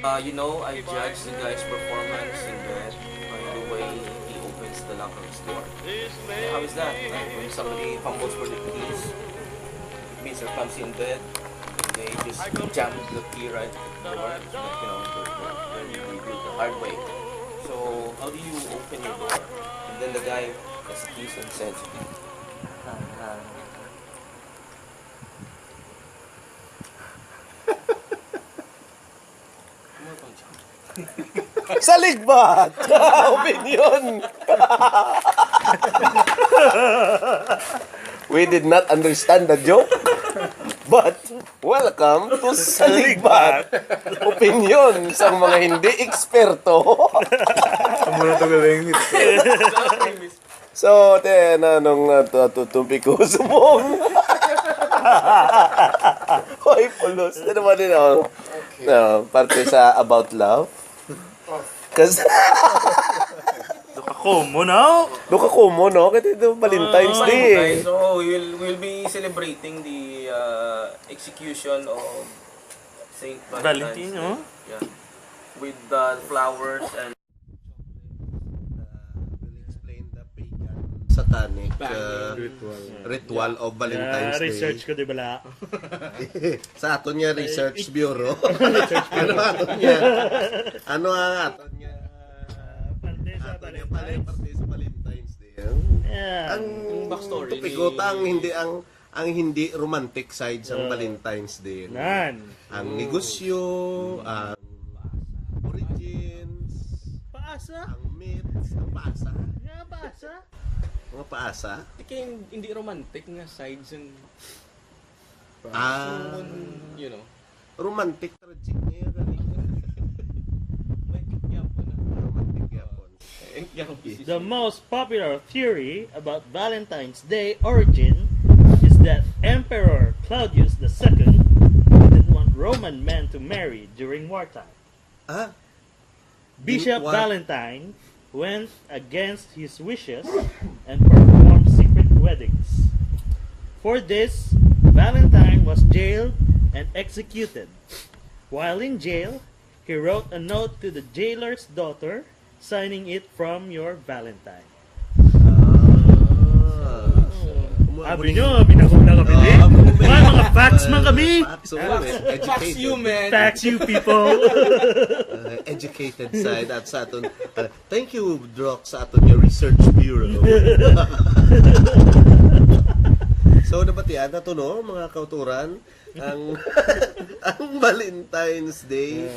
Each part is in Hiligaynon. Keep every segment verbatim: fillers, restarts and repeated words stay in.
Uh, you know, I judge the guy's performance in bed by the way he opens the locker room's door. How is that? Like when somebody fumbles for the keys, means they're clumsy in bed, they just jam the key right at the door, like, you know, the, the, the, the hard way. So, how do you open your door? And then the guy gets the keys and says, Saligbat! Opinion! We did not understand the joke, but welcome to Saligbat! Opinion sang mga hindi eksperto. Muna to galing. So, te, na nung uh, tu- tu- tumpi ko subong. Hoy, pulos. Ano naman din ako? No, parte sa about love. Kasi, Duka ko mo, no? Duka ko mo, no? Kasi ito Valentine's Day. Guys, so we'll, we'll be celebrating the uh, execution of Saint Valentine's Valentino? Day. Yeah. With the flowers and Uh, will explain the pagan satanic uh, Ritual. ritual of Valentine's Ah, research Day. Ko, di bala? Sa aton nga research bureau. Ano aton nga? Ano ang aton nga? Parte sa Aton nga pala yung parte sa Valentine's Day. Yeah. Ang Ang backstory topiko ni- ta ang hindi ang ang hindi romantic side sa Uh, Valentine's Day. Nan. Ang negosyo, ang origins, Paasa? Ang myths, ang paasa. Nga paasa? Mga paasa. Kaya hindi romantic nga side sa Ah, you know. Romantic tragic niya yung galing. May kikyapo na. Romantic yapon. Eh, yung The most popular theory about Valentine's Day origin is that Emperor Claudius the Second didn't want Roman men to marry during wartime. Ah, Bishop War- Valentine went against his wishes and performed secret weddings. For this, Valentine was jailed and executed. While in jail, he wrote a note to the jailer's daughter, signing it from your Valentine. ah. Abi nyo, binakog na kami, di? Ah, Mga, mga facts man kami. Facts, oh, eh. Facts you, Educated. Man. Facts you, people. Uh, educated side at sa aton. Uh, thank you, Drock, sa aton nga research bureau. So, nabatian na to, no, mga kauturan, ang ang Valentine's Day.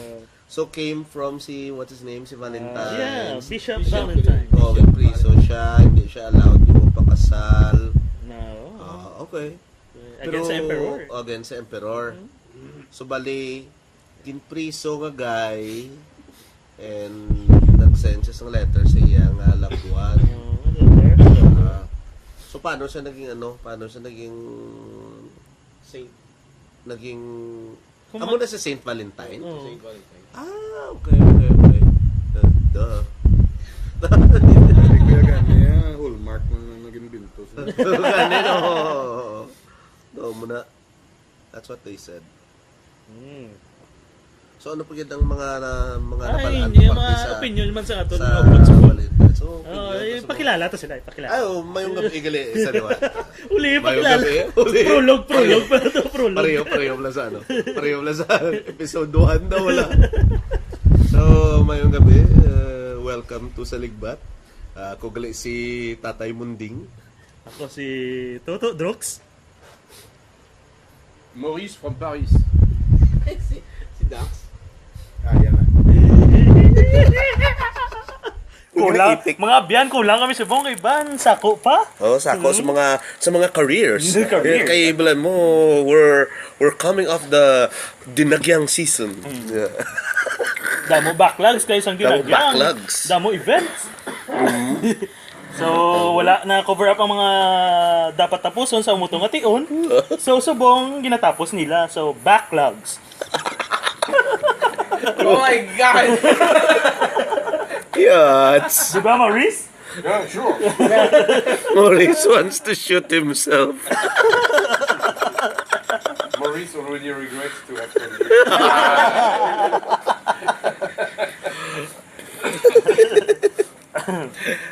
So, came from si, what's his name, si Valentine. Yeah, Bishop Bishop Valentine. Oh, in prison siya, hindi siya allowed yung magpakasal. No. Ah, okay. Against the emperor. Against the emperor. So, bali, ginpriso nga guy, and nag-send siya sang letter sa iya nga loved one. Oh, ano there? Ah, so, paano siya naging ano? Paano siya naging Saint naging Kung Amo ma- na si Saint Valentine? Oh. Saint Valentine. Ah, okay, okay, okay. Uh, duh. Hindi kaya gani, ah, hallmark na nang naging bintos. Ganun, oo. Doon mo na. That's what they said. Hmm. So ano pa gyud ang mga na, mga Ay, nabalaan hindi, mo mga parte sa opinion man sa ato sa ng Open School. Valentine? So, Oh, opinion eh, ko sa pakilala to sila, pakilala. Ay, oh, mayong gabi gali sa diwa. Uli, Mayong pakilala. gabi. Uli. Prologue, prologue, pero to prologue. Pareho, pareho lang sa ano. Pareho lang sa episode one daw wala. So, mayong gabi. Uh, welcome to Saligbat. Uh, ako gali si Tatay Munding. Ako si Toto Drox. Maurice from Paris. si, si Dax. Ah, yan na. Kulang, mga abyan, kulang kami sa bongga iban. Sako pa? Oh, sako sa mga sa mga careers. Careers. Kay bilan mo, we're we're coming off the dinagyang season. Yeah. Damo backlogs kayo sang Damo dinagyang. Backlogs. Damo events. So, wala na cover up ang mga dapat tapuson sa umutong ation. So, subong ginatapos nila. So, backlogs. Oh my God! Yes. Di ba, Maurice? Yeah, sure. Maurice wants to shoot himself. Maurice already regrets to have come here.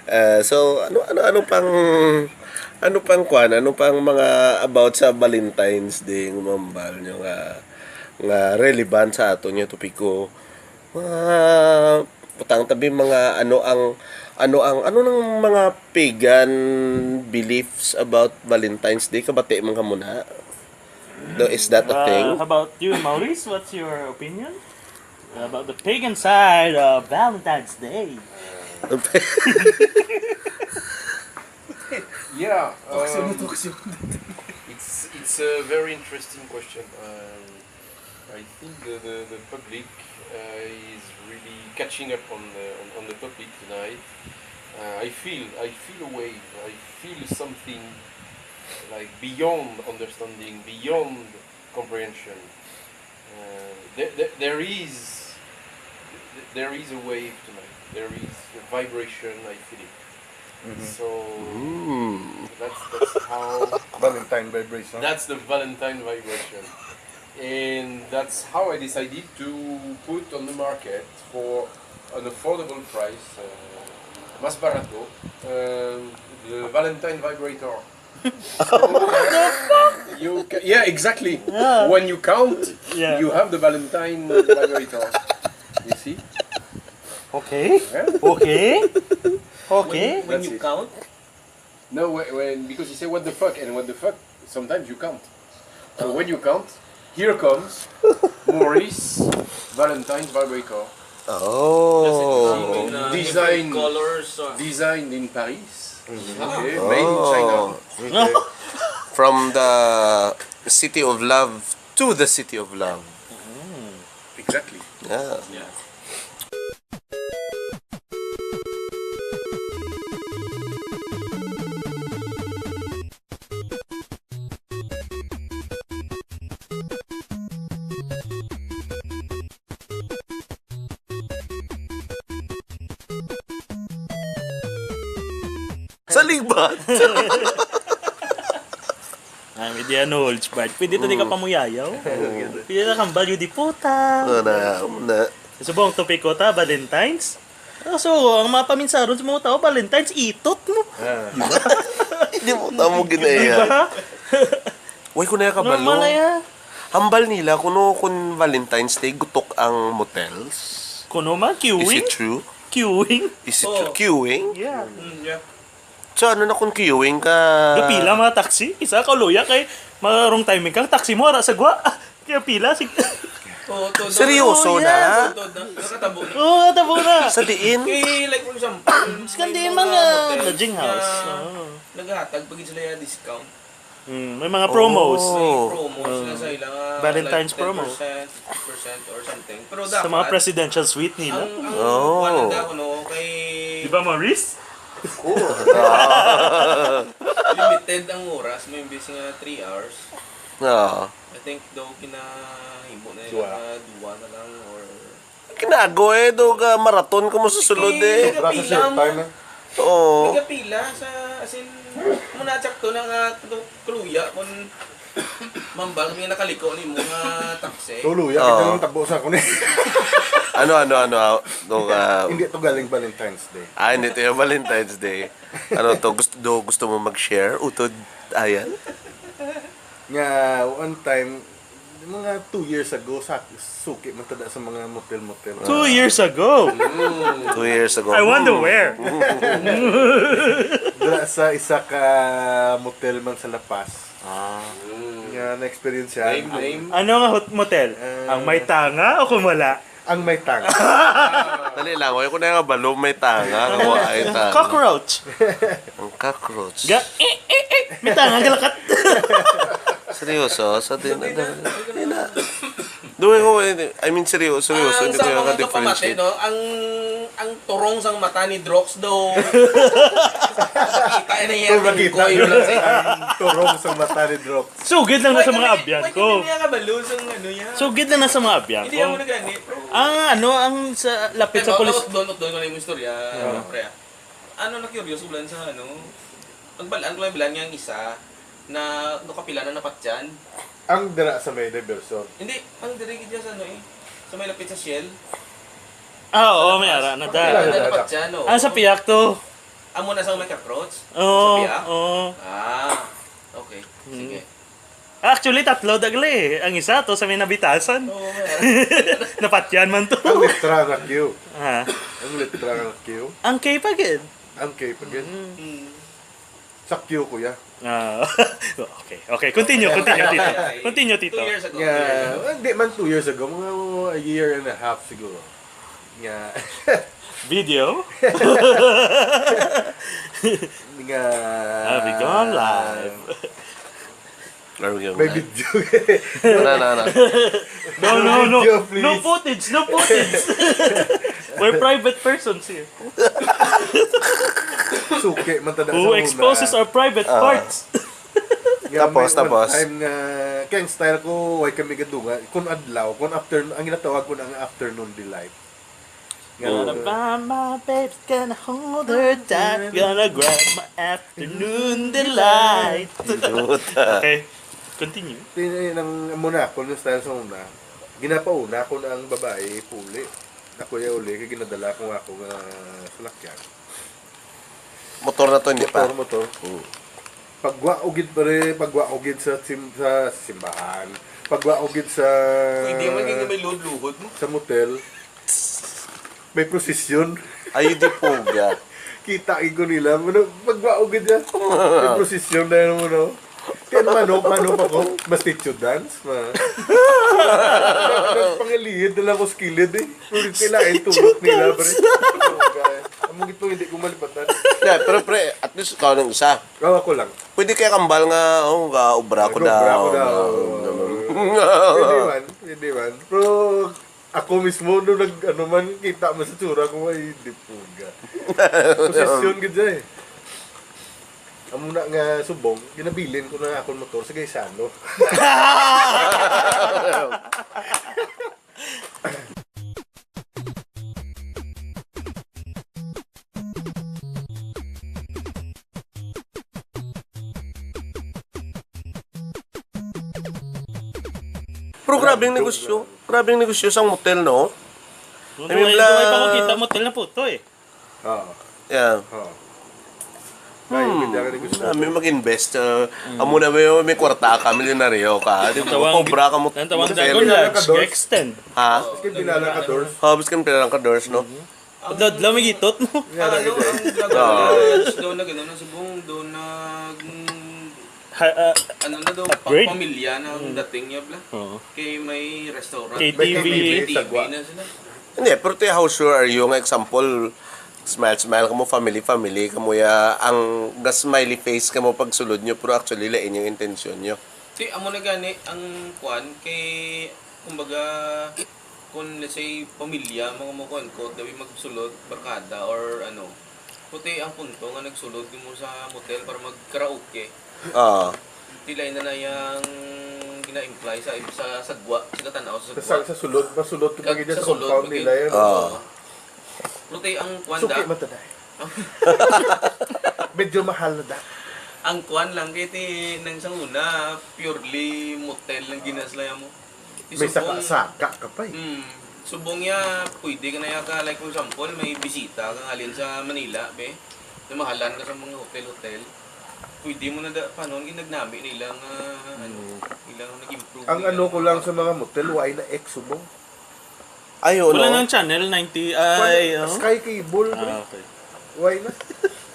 Ah, so ano ano ano pang ano pang kwan, ano pang mga about sa Valentine's Day nga mahambal nyo nga nga relevant sa aton nga topiko? Mga butang tabi mga ano ang ano ang ano nang mga pagan beliefs about Valentine's Day, kabati man kamo na? Do, is that a Uh, thing? How about you, Maurice? What's your opinion about the pagan side of Valentine's Day? Yeah, um, it's it's a very interesting question. Um, I think the the, the public uh, is really catching up on the on, on the topic tonight. Uh, I feel I feel a wave. I feel something like beyond understanding, beyond comprehension. Uh, there, there, there is there is a wave tonight. There is a vibration. I feel it. So Mm. that's that's how Valentine vibration. That's the Valentine vibration. And that's how I decided to put on the market for an affordable price, uh, mas barato, um, the Valentine vibrator. You ca- yeah, exactly. When you count, Yeah. You have the Valentine vibrator. You see? Okay. Yeah? Okay. Okay. When That's you it. Count, No, when, when because you say what the fuck and what the fuck, sometimes you count. So when you count, here comes Maurice Valentine's vibrator, Oh. in, uh, Design. Different colors. Uh, designed in Paris. Okay, made in China. Oh. From the city of love to the city of love. Exactly. Yeah. Yeah. Sa libat. Ay, may di ano, holds part. Pwede to di ka pamuyayaw. Pwede na kang balyo di puta. Ano na, ano na. Subong topiko ta, Valentine's. Ah, so, ang mga paminsaron sa mga tao, Valentine's, itot mo. Hindi mo tamo ginaya. Diba? Uy, kung naya kabalo. Normal na yan. Hambal nila kuno kung Valentine's Day gutok ang motels. Kuno man, Is queuing. It true? Queuing. Is it Oh. True? Queuing? Yeah. Mm, yeah. So ano na kung queuing ka? Gapila mga taxi. Isa ka luya kay marong timing kang taxi mo ara sa gwa. Kaya pila sig Oo, todo. Seryoso Oh, na? yeah. Todo na. Nakatabo na. Oo, oh, tabo na. Sa diin? Kay, like, for example, Sa kandiin may man mga nga, hotels lodging na house. Oo. Naghatag pa gid sila yung discount. Mm, may mga promos. Oh. Promo sila sa ilang, ah, Valentine's like, promo. Ten percent, fifty percent or something. Pero Sa dapat, mga presidential suite nila. Ang, ang Oh. kuwan na daw, no, kay Di ba, Maurice? Limited ang oras, may imbis nga three hours. Ah. I think daw kinahimo na nila Duwa. nga duwa na lang or Kinago eh, do ka marathon ko mo susulod eh. Sobra sa short time eh. Oo. Nagapila sa, as in, muna tsakto na nga, to, kuluya, kung mambal kami nakaliko ni mo nga taxi. Tuluya, Oo. kita lang tabo sa ako ni. Ano, ano, ano, ah, do ka, Hindi to galing Valentine's Day. Ah, hindi to yung Valentine's Day. Ano to, gusto, do, gusto mo mag-share? Utod, ayan? Nga, one time, mga two years ago, sa, suki man tada sa mga motel-motel. Two years ago. Two years ago. I wonder where. Dira sa isa ka motel man sa La Paz. Ah. Nga na-experience siya. Name, name. Ano nga hot motel? Ang may tanga o kung wala? Ang may tanga. Dali lang, wala ko na nga balo, may tanga. Kung ay tanga. Cockroach. Ang cockroach. Ga, eh, eh, eh. May tanga, galakat. Seryoso? Sa din, hindi na. Doon ko, I mean, seryoso, seryoso. Ang Hindi sa ko yung mga kapamati, ka-differentiate. No? Ang, ang turong sang mata ni Drox daw. Kita na yan. Ito makita Koy, nila lang si siya. ang turong sa mata ni Drox. Sugid lang na sa mga abyan ko. Hindi niya kabalo sa ano yan. Sugid lang na sa mga abyan Hindi ako ko. nagani, bro. Ang ano, ang sa lapit sa Pero polis. Utdon, utdon ko na yung istorya, pre. Ano, na-curious ko lang sa ano, ang balaan ko lang bilang nga ang isa na no kapila na napatyan. Ang dira sa may diversion. Hindi, ang diri gid sa ano eh. Sa may lapit sa Shell. Ah, oo, may ara na da. Kapila na napatyan, oo. Ah, sa piyak to. Amo na sa may approach? Oo, Sa piyak? Oo. Ah, okay. Sige. Hmm. Actually, tatlo dagle eh. Ang isa to sa may nabitasan. Oo, may ara. Napatyan man to. Ang letra nga Q. Ha? Ang letra nga Q. Ang K pa gid. Ang K pa gid. Mm. Sa Q, kuya. Ah. Okay. Okay, continue, continue, Tito. Continue, Tito. Two years ago. Nga, hindi man two years ago, mga a year and a half siguro. Nga, Video? nga, Ah, video on live. Are we going May live? Video. No, no, no. No, no, no. Video, please. No footage, no footage. We're private persons here. Suki man tada Who sa exposes una. Our private Ah. Parts. Nga Tapos, may one tapos? Time nga, kaya ang style ko, way kami gadungan. Kung adlaw, kung afternoon, ang ginatawag ko na ang afternoon delight. Nga, Gonna buy my baby, gonna hold her tight, gonna grab my afternoon delight. Puta. Okay, continue. Tin-, nang muna ako ng style sa una, ginapauna ko na ang babae, puli. Ako yung uli, kaya ginadala ko nga ako nga salakyan. Motor na to, hindi pa. Motor, motor. Hmm. Pagwa ko gid, pare, pagwa ko gid sa sim-, sa simbahan. Pagwa ko gid sa Pwede man gid nga may luhod-luhod mo. Sa motel. May prosesyon. Ay, di puga. Kita gid ko nila. Ano, pagwa ko gid yan. May prosesyon na yun, ano. Kaya manok, manok ako. Mas teacher dance, ma. Nagpangilid na lang ako sa kilid eh. Pero tilain tulog nila, pre. Ang mga ito, hindi ko malipatan. Yeah, pero pre, at least ikaw nang isa. Gawa ko lang. Pwede kaya kambal nga, oh, ga-obra ko daw. Obra ko daw. Pwede man, pwede man. Pero ako mismo, nung nag, ano man, kita mo sa tsura ko, ay, di puga. Posisyon gid siya eh. Amo na nga subong, ginabilin ko na akong motor sa Gaisano. Pero grabe ang negosyo. Grabe ang negosyo sa motel, no? Ano, I mean, ay, duway pa ko kita motel na puto eh. Oo. Yeah. Oo. Kaya Hmm. bigyan ka ni gusto. Kami mag-invest. Uh, Amo na may, may kwarta ka, milyonaryo ka. Di ba? Tawag- Cobra ka mo. Ang tawag Motel. Dragon Lodge, Gexten. Ha? Kasi pinala ka doors. Oh, biskan pila lang ka doors, no? Udlaw-udlaw may gitot mo. Yan, Ano nakita. ang Dragon Lodge? Doon na gano'n, ang subong, doon na, mm, Ha, ah, ano na daw, pa- Upgrade? Pamilya na ang dating niya, bla. Oo. Kay may restaurant. K T V. May K T V, K T V sagwa. Na sila. Hindi, pero te, how sure are you nga example, smile, smile kamo, family, family kamo ya, ang ga-smiley face kamo pag sulod nyo, pero actually lain yung intensyon nyo. Ti, amo na gani ang kwan kay, kumbaga, kung let's say pamilya, mga mo kwan ko, dawi magsulod, barkada or ano, puti ang punto nga nagsulod mo sa motel para mag-karaoke. Ah. Tilay na na yang gina-imply sa, sa sagwa, sa katanaw sa Sa, sagwa. Sa sulod, masulod ko Kag- gid sa sa sulod, compound magig- nila yan. Ah. Puti ang kwan Suki da. Man to, day. Medyo mahal na da. Ang kwan lang kay ti nang sa una, purely motel lang ginaslaya mo. May saka-saka ka pa eh. Hmm. Subong ya, pwede ka na ya ka, like for example, may bisita kang alin sa Manila, be. Namahalan ka sa mga hotel-hotel. Pwede mo na da, paano, ang ginagnami nila nga, ano, nila nga nag-improve Ang nila ano ko nga lang sa mga motel, why na ex subong? Ay, oo, Wala no? Nang channel ninety, ay, Wala, oh. Sky Cable, pre. Ah, okay. Why na?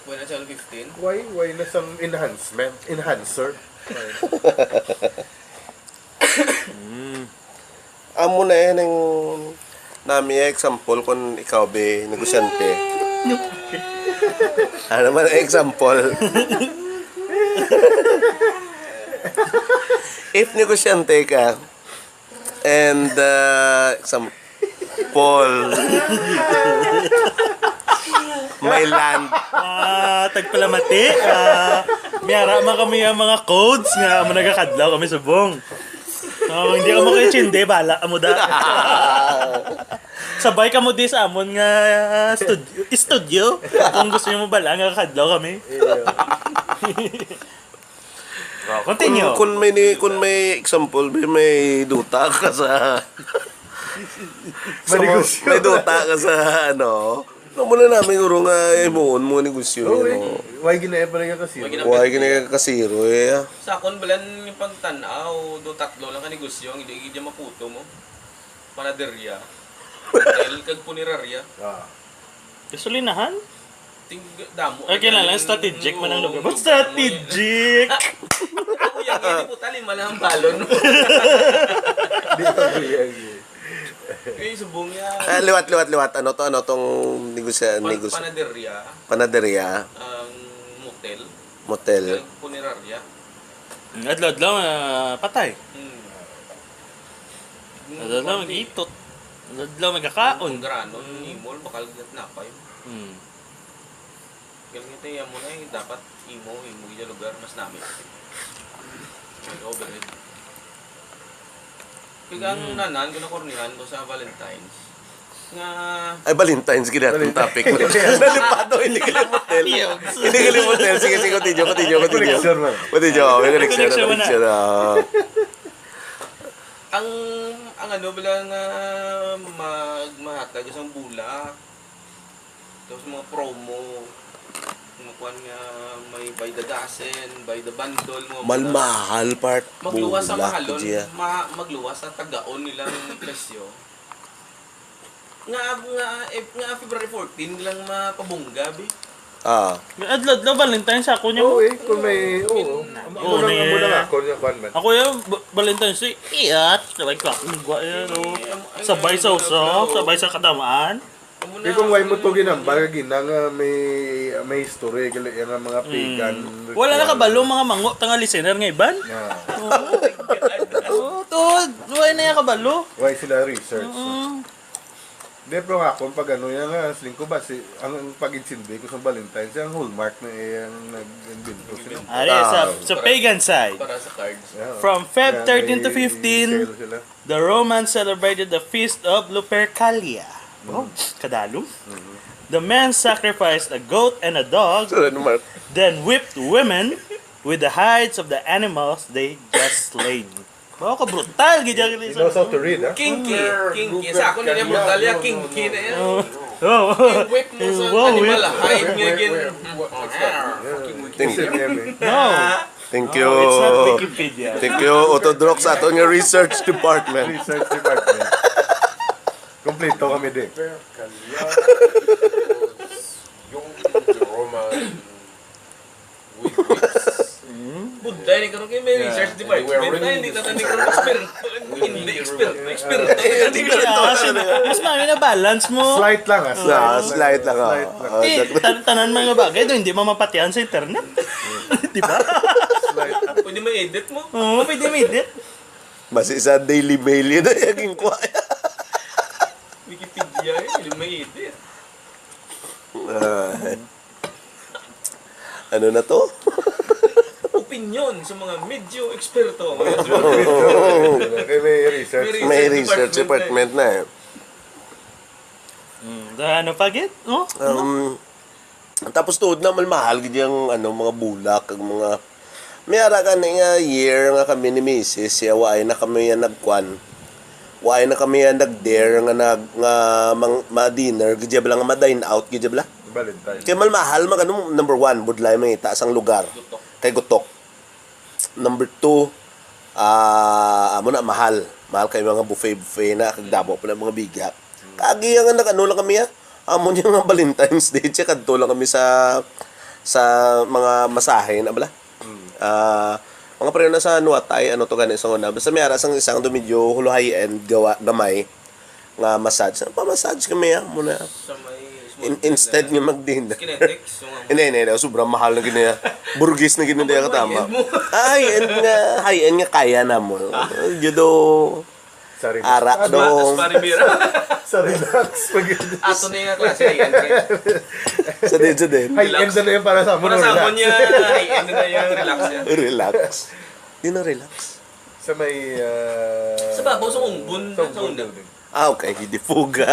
Wala channel fifteen? Why? Why na sa enhancement? Enhancer? Why? Amo na yan ang nami example kung ikaw be negosyante. Ano man ang example? If negosyante ka, and uh, example, Paul. May land. Ah, tagpalamati. Ah, miyara man kami ang mga codes nga amo nagakadlaw kami subong. Oh, hindi amo kay Chinde, bala amo da. Sabay ka mo di sa amon nga studio, studio. Kung gusto niyo mo bala nga kadlaw kami. Oh, continue. Kung, kung may ni, kung may example, may, may duta ka sa, sa Manegosyo. May duta ka sa ano. No, muna namin guro nga imuon mo negosyo Oh, mo. why gina pa rin kasi? Why gina- Why gini ka kasiro eh? Sa akon, balan yung pagtanaw, do tatlo lang ka negosyo, ang hindi gid maputo mo. Panaderya, hotel, kag punerarya. Ah. Gasolinahan? Ting damo. Ay, kinahanglan strategic man ang lugar. But strategic! Ako yung hindi po talim, malang balon. Di pa kuya. Kaya subong niya, Ah, liwat, liwat, liwat. Ano to? Ano tong negosya, pan- negosya? Panaderya, Panaderya. ang motel, Motel. kag punerarya. Adlaw-adlaw, ah, patay. Hmm. Adlaw-adlaw, mag-itot. Adlaw-adlaw, magkakaon. Granon, imol, bakal gat napay. Hmm. Galing ito yung mo na eh, dapat imo, imo yung lugar, mas nami. May overhead. Kaya ang nanan, kung nakornihan ko sa Valentine's, nga Ay, Valentine's gid atong topic. Nalipado, hindi ka motel. Hindi ka motel. Sige, sige, continue, continue, continue. Connection man. Continue, may connection, Connection man na. connection. Ah. ang ang ano bala nga mag mahatag isang bulak, tapos mga promo, mga kwan nga may by the dozen, by the bundle, mga Malmahal part. Magluwas sa Bulak, mahalon, Gia. ma, magluwas sa tagaon nilang presyo. Nga nga eh, nga February fourteen lang mapabungga bi. Ah. Adlaw-adlaw, Valentine's ako niya. Oo eh, kung may, oo. Ang Oo, lang may- ang muna nga, kung yung kwan man. Ako yung ba- Valentine's Day, iyat. Sabay ka, igwa yan, oh. Sabay sa uso, sabay sa kadamaan. Di kung why mo to ginambal, gina nga may, may history, gali yung mga pagan. Wala na kabalo mga mango tanga listener nga iban. Yeah. Oo, tod. Wala na yung kabalo. Why sila research? Mm. Hindi, pero nga, kung pag ano yan nga, siling ko ba, si, ang, ang pag-intindi ko sa Valentine's, ang hallmark na eh, ang nag-invento sila. Ari, sa, sa pagan side, Para sa cards. Yeah. from Feb Kaya thirteen to may fifteen, sale sila. the Romans celebrated the feast of Lupercalia. Oh, kadalom. The men sacrificed a goat and a dog, Sila ni Mark. then whipped women with the hides of the animals they just slain. Wow, ka brutal gid ang He knows how to read, ha? Kinky, kinky. Sa ako nila brutal ya, kinky na yan. Oh. Yung whip mo sa Wow, animal whip. hide nga gin. Listen, Emi. No. Thank you. No, it's not Wikipedia. Thank you, Autodrox, sa aton nga research department. Research Department. Kompleto kami din. Yung Roman with whips. Buday ni karon kay may research department na hindi na tani karon expert. Hindi expert, expert. Mas mami na balance mo. Slight lang, ah. Ah, slight lang, ah. Slight lang. Ah, Eh, tan- tanan mga bagay do hindi mo mapatian sa internet. Di ba? Pwede may edit mo. Oo, pwede mo edit. Basi sa Daily Mail yun ay naging kuha. Wikipedia eh, pwede may edit. Ah. Ano na to? Opinyon sa mga medyo eksperto. Kay may research. May research department na eh. Mm, da- ano pa gid? Oh? Um, tapos tuod na malmahal gid yung ano, mga bulak, ang mga may ara ka na nga year nga kami ni misis, siya waay na kami yan nagkwan. Waay na kami yan nag-dare nga nag nga mang, ma-dinner gid bala nga ma-dine out gid bala. Valentine. Kay malmahal mag ano, number one, budlay mangita sang lugar. Kay gutok. Number two, ah, amo na mahal. Mahal kay mga buffet buffet na kag damo pa na mga biga. Kagi nga nag ano lang kami ha. Amo niya nga Valentine's Day siya kadto lang kami sa sa mga masahe na bala. Ah, mga pareho na sa Nuatay, ano to gani sa una. Basta may ara sang isang do medyo hulo high-end gawa gamay nga massage. Pa-massage kami ha, muna. Sa may In, instead nga mag-dinner. Kinetics, yung Hindi, hindi, hindi. Sobrang mahal na gini. Burgis na gini, hindi ka tama. High-end mo. Ah, high-end nga, high-end nga kaya na mo. Judo, Sorry. ara, dong. Pare Mira. Sa relax. Pag Ato na yung klase high-end. Sa din, sa din. High-end na na yun para sa amo. Para sa Relax. amo niya, high-end na yung relax niya. Relax. Di na relax. Sa may, ah, Sa babaw, sa umbon, sa sa umbon umbon. Building. Ah, okay, hindi fuga.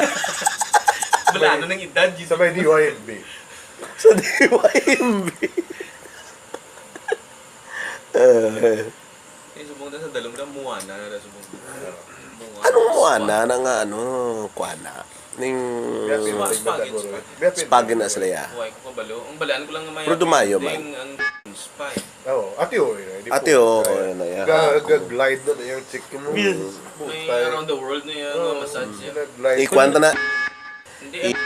Wala na nang edad, yun. Sa may D Y M B. Sa D Y M B. Eh. Eh, subong na sa dalom na, Moana na, subong. Moana. Anong Moana na nga, ano, kuana? Ning Biya Spag, pindeng na Spag. Biya pindeng. Spag na sila, ya. Why ko kabalo? Ang balaan ko lang nga may Pero dumayo man. Ang Spy. Oo, ati, oo, eh, di Ati, po. Oo, Kaya, yun na, yeah. ga-, ga-glide na yung chick mo. Yes. May Putay. Around the world na yan, Oo, mga massage yan. Nag-glide. Ikuan ta na. Hindi, I-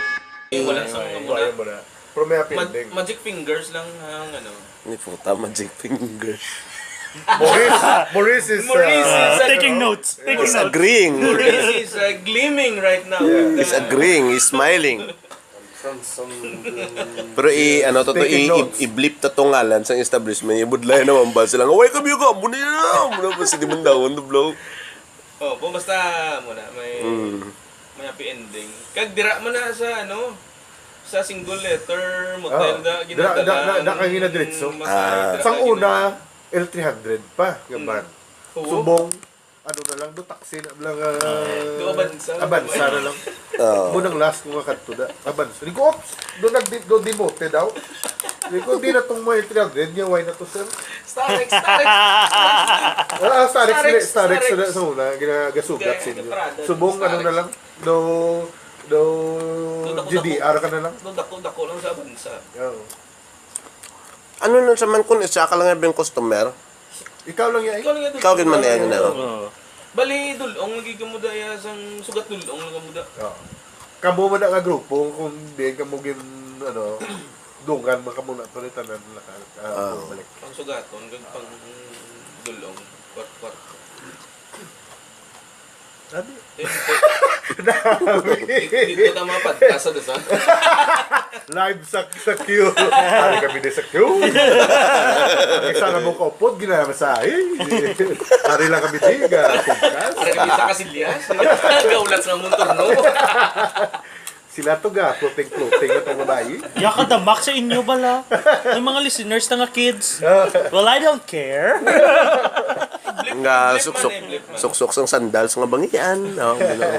eh, wala sa mga Wala muna. Mo na. Pero may happy Mag-, ending. Magic fingers lang ang ano. Ni puta, magic fingers. Maurice, Maurice is, Maurice uh, is, uh, taking notes. Taking Is notes. Agreeing. Maurice is, uh, gleaming right now. Yeah. Is agreeing, is smiling. Some, some, Pero i-, ano to, to, Taking i-, i-, notes. I-blip to tong ngalan sa establishment. Ibudlay naman ba sila nga, "Why kami ka? Amo na yan. Amo na ba si Dimandawon to, bro?" Oh, po, basta mo na, may, Mm. may happy ending. Kag dira man na sa, ano, sa single letter motel Ah, da, dira, da, da, ginadala da, ang kang ginadiretso. Masahe, Ah. dira Sang ka una, gina- L three hundred pa, nga Mm. van. Oo. Subong, ano na lang, do taxi na lang, ah, Do abansa. Abansa na lang. Oo. Mo nang last ko nga kadto da. Abansa. Di ko, "Ops, do nag-, do demote daw." Di ko, "Di na tong mga L three hundred niya, why na to, sir?" Starex, Starex. Ah, Starex, Starex, Starex, Starex. Sa, sa una, ginagasugat Kaya, sa inyo. Prada, Subong, ano Starex. Na lang, do, do Do dako-dako. G D R ka na lang. Do dako-dako lang sa abansa. Oo. Ano na sa man kung isa ka lang yung customer? Ikaw lang yan. Ikaw lang yan. Ikaw gid man yan, Oo. ano? Oo. Bali, dulong lagi ka mo da, ya, sang sugat dulong lang ka mo da. Oo. Kamo man na nga grupo, kung di kamo gin, ano, dungan man kamo na, palitan na naka, ah, Ah. Balik. Pang sugaton, kag pang dulong, kwart-, kwarto. Sabi. Dito, dito ka mapadta sa dasa. Live sa, sa queue. Ari kami di sa queue. Ang isa na mo kaupod, ginamasahe. Ari lang kami di, ga, podcast. Ari kami sa kasilyas. Gaulat sa mong turno. Sila to ga, floating-floating na tong babayi. Yakadamak sa inyo bala. May mga listeners na nga kids. Well, I don't care. Nga suksok, suksok sang sandals nga bangian. Oh, you know.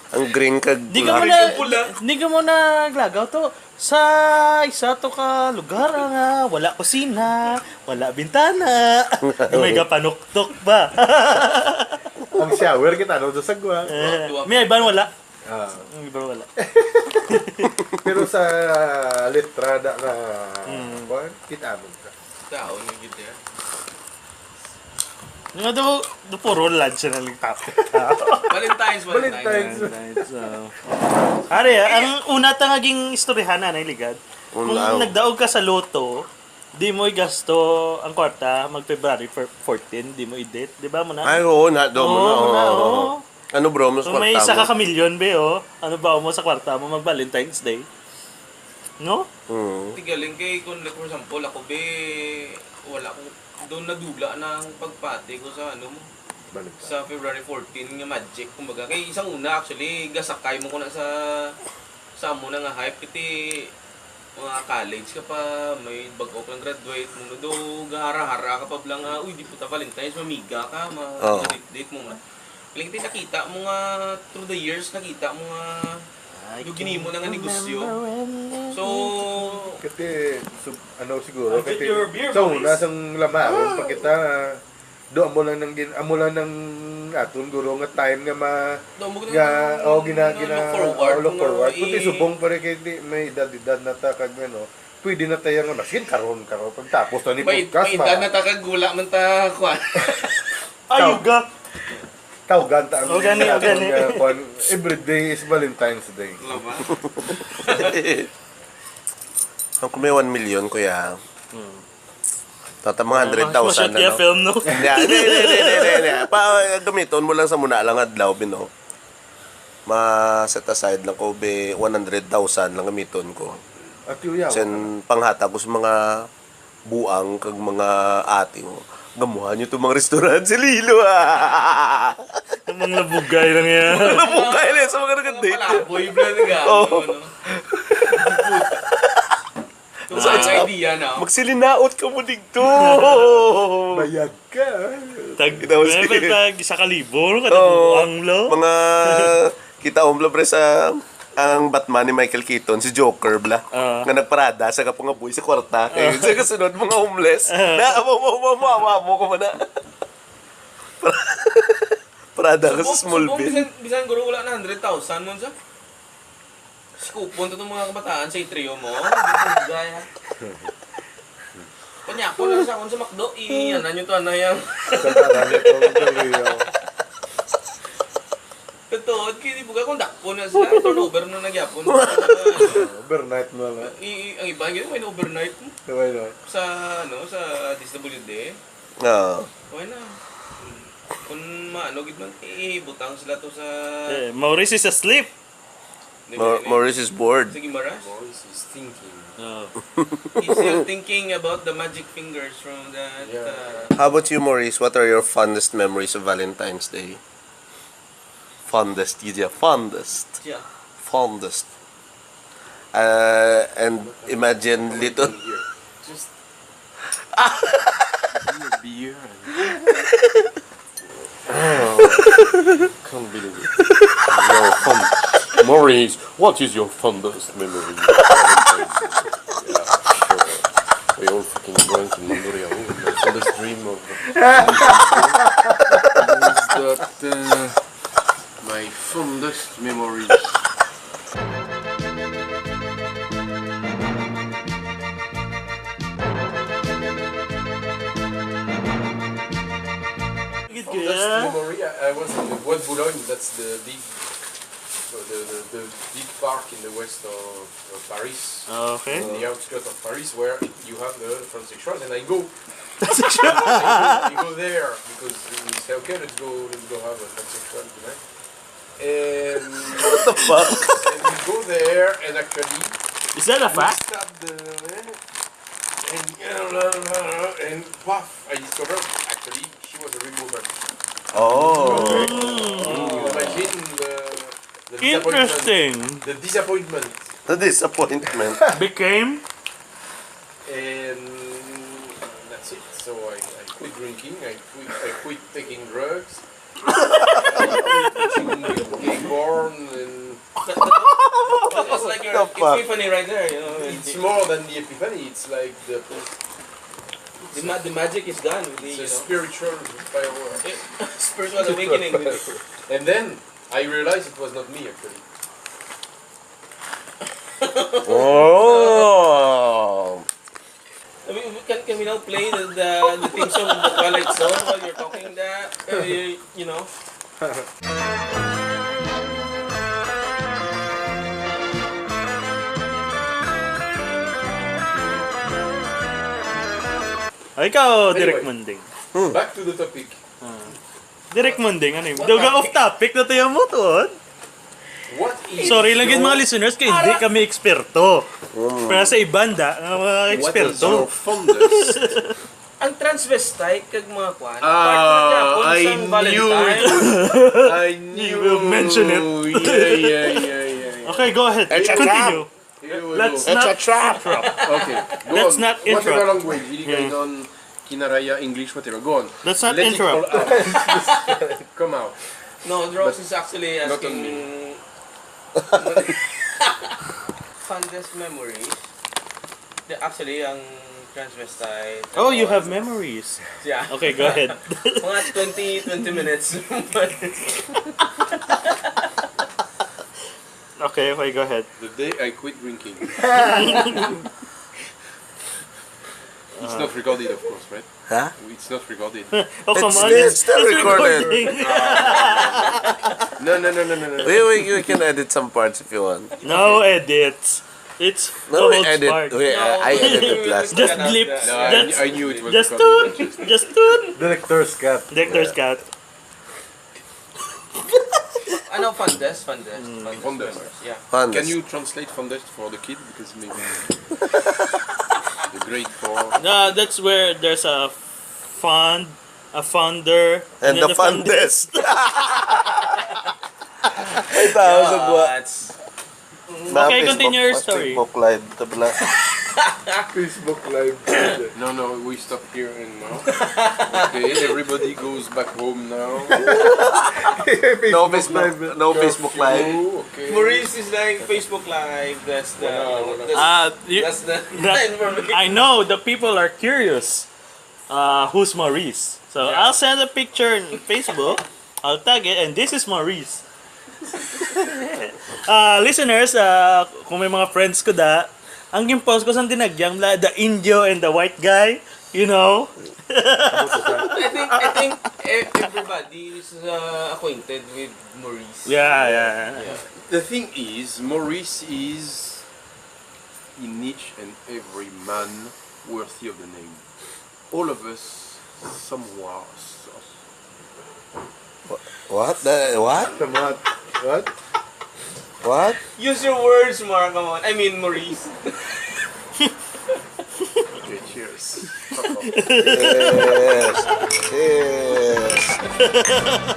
Ang green kag Di ka mo black. Na, di ka mo na glagaw to. Sa isa to ka lugar nga wala kusina, wala bintana. May gapanuktok ba? Ang shower kita, no, do sagwa. Eh, may iban wala. Ah. Ang iba wala. Pero sa litrada nga, Mm. kuwan, kita mo ka. Taon yung gid yan. Nga do, do puro lad siya na lang topic. Valentine's, Valentine's. Valentine's. Valentine's, oh. Ari, ah, ang una ta nga ging istoryahan, Nanay Ligad, kung Una, oh. nagdaog ka sa loto, di mo igasto ang kwarta mag February fourteen, di mo i-date, di ba mo na? Ay, oo, na, do mo Oo, na, mo na, oo. oo. Ano, bro, mas So, may kwarta isa mo? Ka kamilyon, be, oh. Ano ba mo sa kwarta mo mag Valentine's Day? No? Mm. Tigaling kay, kung, like, for example, ako, be, wala ko, doon nadula na ang pagpati ko sa, ano mo, Balik. Sa February fourteen nga magic, kumbaga. Kay isang una, actually, gasakay mo ko na sa, sa amo na nga hype, kiti mga college ka pa, may bag-o ka lang graduate, mo do, gahara-hara ka pa bala nga, "Uy, di po ta Valentine's, mamiga ka, ma-, Oo. date-date mo na." Like, di nakita mo nga, through the years, nakita mo nga, I yung ginimo na nga can't negosyo. Remember when So, Kasi, sub-, ano siguro, I'll get kasi your beer, sa una, Maurice. Sang lamaron pa kita, do, amo lang nang gin-, amo lang nang aton guro nga time nga ma-, Do, amo nga, nga oh, gina-, gina-, look forward, oh, look nga forward. Kundi i- subong pa rin kay di, may edad-edad na ta, kag ano, pwede na tayo nga, maskin karon, karon, pagtapos na ni May, podcast, may edad ma- na ta, kag wala man ta, kwan. Ayuga. Tawgan ta ang Oh, gani, oh, gani. Nga, kwan, every day is Valentine's Day. Wala ba? Ang kung may one million, kuya, Hmm. tata mga Ah, hundred thousand mas na, no? Film, no? Yeah, hindi, hindi, hindi, hindi, hindi. Pa, gamiton mo lang sa muna lang adlaw, bino. Ma-set aside lang ko, be, one hundred thousand lang gamiton ko. At yuyaw. Sen, panghatag ko sa mga buang kag mga ate mo. Gamuhan nyo itong mga restaurant sa Lilo, ah. Ang mga labugay lang yan. Labugay lang sa mga nag-date. Palaboy, bro, nga, Oo. ano? Itong mga idea na. Magsilinaot ka mo digto. Bayad ka. Tag, kita mo si, meron tag isa ka libo, no? Kada buang lo. Mga, kita mo, bro, pre, sa ang Batman ni Michael Keaton, si Joker, bla. Ah. Nga nagparada sa kapungaboy sa kwarta. Kaya sa kasunod, mga homeless. Ah. Na, amo, amo, amo, amo, amo, amo ko man na. Parada ka sa Subong, subong, Smallville. Bisan, bisan guro wala na hundred thousand mo sa. Skupon to tong mga kabataan sa Atrium mo. Gaya. Panyako lang sa akon sa McDo, i-, ano nyo to, ano yang. Sa parang ito, ito, ito. Totoo, kini buga kung dakpo na sila, turnover na nagyapon. Overnight na lang. I, i, ang iba, yun, may overnight. Sabay na. Sa, ano, sa D S W D. Oo. Okay na. Kung maano gid man, ibutang sila to sa Eh, Maurice is asleep. Di ba, Mau-, yun eh? Maurice is bored. Sige, Maras. Maurice is thinking. Oh. He's still thinking about the magic fingers from that, Yeah. uh, How about you, Maurice? What are your fondest memories of Valentine's Day? Fondest, yeah, fondest. Yeah. Fondest. Uh, and imagine little Just beer and Oh, can't believe it. Your fond-, Maurice, what is your fondest memory? Yeah, sure. We all fucking drank in Mondrian. My fondest dream of is that, uh, my fondest memories. Fondest memory, I, I was in the Bois de Boulogne, that's the big, uh, the, the, the big park in the west of, of Paris. Okay. In the outskirts of Paris, where you have the transsexuals, and I go. I go, I go there because we say, "Okay, let's go, let's go have a transsexual tonight." And What the fuck? And we go there, and actually, Is that a we fact? Stop the, and, and puff, I discovered actually she was a real woman. Oh. Can you imagine the, the disappointment? Interesting. The disappointment. The disappointment. Became? And that's it. So I, I quit drinking. I quit, I quit taking drugs. Gay porn and That, that, that was like your The fuck? Epiphany right there, you know. It's more than the epiphany, it's like the The ma-, the magic is gone with the, it's a you know, spiritual firework. Eh, spiritual awakening with it. And then I realized it was not me, actually. Oh. I mean, can, can we now play the, the, the theme song of the Twilight Zone while you're talking that? Uh, you, you know? Ay, ikaw, Direk Anyway. Munding. Hmm. Back to the topic. Ah. Direk Munding, ano yun? What Duga topic? Off topic na tayo mo, tuon. What is Sorry lang gid, your mga listeners, kay hindi kami eksperto. Mm. Pero sa iban da, nga mga What is eksperto. Your fondest? Ang transvestite kag mga kwan, Ah, part na gyapon I sang knew Valentine. It was, I knew. You will mention it. Yeah, yeah, yeah, yeah, yeah. Okay, go ahead. It's a Continue. Trap. Here we Let's go. It's not a trap. Okay, go Let's on. Not Whatever interrupt. Language, Hiligaynon, Kinaraya, English, whatever. Go on. Let's not Let it interrupt. All out. Come out. No, Drox But is actually not asking on me. Fondest memories. The, actually, ang transvestite. Oh, you have memories. Yeah. Okay, go ahead. Mga twenty, twenty minutes. Okay, okay, go ahead. The day I quit drinking. It's not recorded, of course, right? Huh? It's not recorded. Oh, come It's on. Still, it's still recorded. No, no, no, no, no, no. We, we, we can edit some parts if you want. No edits. It's No, we edit. Part. We, uh, I edited last. Just blips. No, I, just, I knew it was just recorded. Just tune. Director's cut. Director's cut. Ano, fondest? Fondest. Mm. Fondest. Fondest. Yeah. Fondest. Can you translate fondest for the kid? Because maybe the grade four. No, that's where there's a fond, a founder, and, and the fondest. Ay, tao sa buwa. Okay, continue your story. Book live, tabla. Facebook Live. No, no, we stop here and now. Okay, everybody goes back home now. No Facebook, no Facebook Live. Oh, okay. Maurice is like Facebook Live. That's the. Wala, wala. That's, Uh, you, that's the, the- the information. I know the people are curious. Uh, who's Maurice? So I'll send a picture in Facebook. I'll tag it, and this is Maurice. Uh, listeners, uh, kung may mga friends ko da, ang gin-post ko sa dinagyang la, the Indio and the white guy, you know? I think I think e- everybody is uh, acquainted with Maurice. Yeah, yeah, yeah. Yeah. The thing is, Maurice is in each and every man worthy of the name. All of us, somewhere. What? The, what? What? What? What? Use your words, Mark. Come on. I mean, Maurice. Okay, cheers. Yes. Yes.